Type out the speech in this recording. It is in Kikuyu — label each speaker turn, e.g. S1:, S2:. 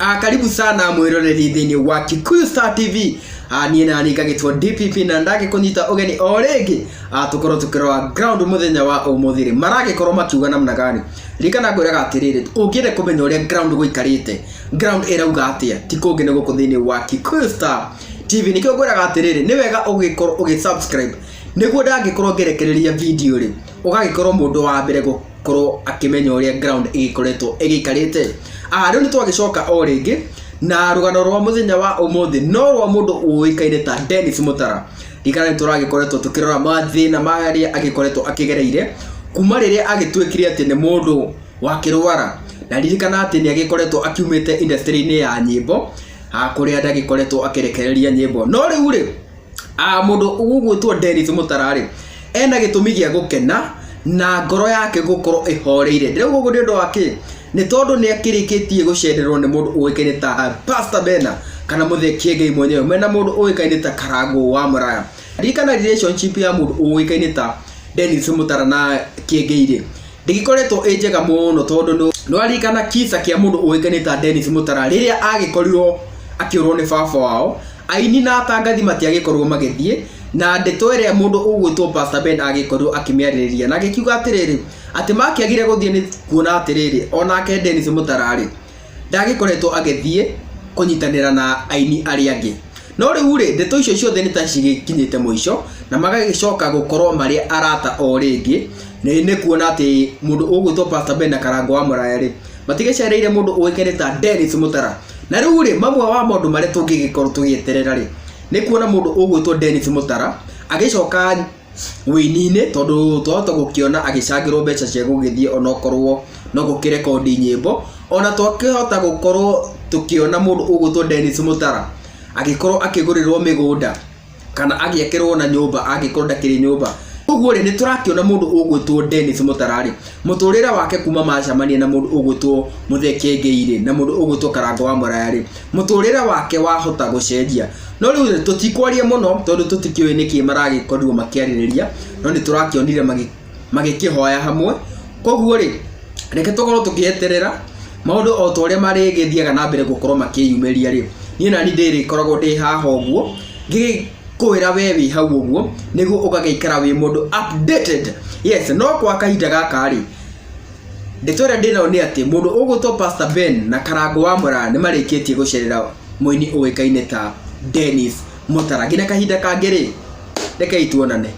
S1: Karibu sana mwĩroreri thĩinĩ wa Kikuyu Star TV. Niĩ na niĩ ngagĩtwo DPP na ndagĩkũnyita ũgeni o rĩngĩ, tũkorwo tũkĩrora ground mũthenya wa ũmũthĩ rĩ maragĩkorwo makiuga namna gani. Ririkana ngwĩraga atĩrĩrĩ, ũngĩenda kũmenya ũrĩa ground gũikarĩte, ground ĩrauga atĩa, ti kũngĩ nĩ gũkũ thĩinĩ wa Kikuyu Star TV. Nĩkĩo ngwĩraga atĩrĩrĩ, nĩ wega ũgĩkorwo ũgĩ subscribe nĩguo ndangĩkorwo ngĩrekereria video rĩ, ũgagĩkorwo mũndũ wa mbere gũkorwo akĩmenya ũrĩa ground ĩgĩkoretwo ĩgĩikarĩte. Rĩu nĩ twagĩcoka o rĩngĩ na rũgano rwa mũthenya wa ũmũthĩ no rwa mũndũ ũĩkaine ta Dennis Mutara. Ririkana nĩ tũragĩkoretwo tũkĩrora mathĩna marĩa agĩkoretwo akĩgereire kuma rĩrĩa agĩtuĩkire atĩ nĩ mũndũ wakĩrwara, na ririkana atĩ nĩ agĩkoretwo akiumĩte industry-inĩ ya nyĩmbo, kũrĩa ndagĩkoretwo akĩrekereria nyĩmbo. No rĩu rĩ, mũndũ ũgũgwĩtwo Dennis Mutara rĩ, ena gĩtũmi gĩa gũkena na ngoro yake gũkorwo ĩhoreire. Ndĩrauga ũguo nĩ ũndũ wa kĩ? Nĩ tondũ nĩ akĩrĩkĩtie gũcererwo nĩ mũndũ ũĩkaine ta Pastor Bena kana Mũthee Kĩengei mwenyewe mena mũndũ ũĩkaine ta Karangũ wa Mũraya. Ririkana relationship ya mũndũ ũĩkaine ta Dennis Mutara na Kĩengei rĩ, ndĩgĩkoretwo ĩ njega mũno, tondũ nĩwaririkana kisa kĩa mũndũ ũĩkaine ta Dennis Mutara rĩrĩa agĩkorirwo akĩũrwo nĩ baba wao, aini na atangathi matiagĩkorwo magĩthiĩ, na ndeto ĩrĩa mũndũ ũgwĩtwo Pastor Ben agĩkorirwo akĩmĩarĩrĩria na agĩkiuga atĩrĩrĩ, atĩ makĩagire gũthiĩ nĩ kuona atĩrĩrĩ, onake Dennis Mutara rĩ, ndagĩkoretwo agĩthiĩ kũnyitanĩra na aini arĩa angĩ. No rĩu rĩ, ndeto icio ciothe nĩ ta cigĩkinyĩte mũico na magagĩcoka gũkorwo marĩ arata o rĩngĩ. Nĩ kuona atĩ mũndũ ũgwĩtwo Pastor Ben na Karangũ wa Mũraya rĩ, matigĩcereire mũndũ ũĩkaine ta Dennis Mutara. Na rĩu rĩ, mamwe wa maũndũ marĩa tũngĩgĩkorwo tũgĩeterera rĩ, nĩ kuona mũndũ ũgwĩtwo Dennis Mutara agĩcoka wĩini-inĩ, tondũ twahota gũkĩona agĩcangĩrwo mbeca cia gũgĩthiĩ onokorwo no gũkĩrekondi nyĩmbo. Ona twakĩhota gũkorwo tũkĩona mũndũ ũgwĩtwo Dennis Mutara agĩkorwo akĩgũrĩrwo mĩgũnda kana agĩakĩrwo na nyũmba angĩkorwo ndakĩrĩ nyũmba. Ũguo rĩ, nĩ tũrakĩona mũndũ ũgwĩtwo Dennis Mutara rĩ, mũtũrĩre wake kuma macemania na mũndũ ũgwĩtwo Mũthee Kĩengei rĩ, na mũndũ ũgwĩtwo Karangũ wa Mũraya rĩ, mũtũrĩre wake wahota gũcenjia. No rĩu rĩ, tũtikwaria mũno tondũ tũtikĩũĩ nĩkĩ maragĩkorirwo makĩarĩrĩria, no nĩ tũrakĩonire magĩkĩhoya hamwe. Koguo rĩ, reke tũkorwo tũgĩeterera maũndũ o ta ũrĩa marĩgĩthiaga na mbere gũkorwo makĩyumĩria rĩ, niĩ nani ndĩrĩkoragwo ndĩ haha ũguo ngĩkwĩra we wĩ hau ũguo nĩguo ũgagĩikara wĩ mũndũ updated. Yes, no kwa kahinda gaka rĩ, ndeto ĩrĩa ndĩnayo nĩ atĩ mũndũ ũgwĩtwo Pastor Ben na Karangũ wa Mũraya nĩ marĩkĩtie gũcerera mũini ũĩkaine ta Dennis Mutara. Nginya kahinda kangĩ rĩ, rekei tuonane.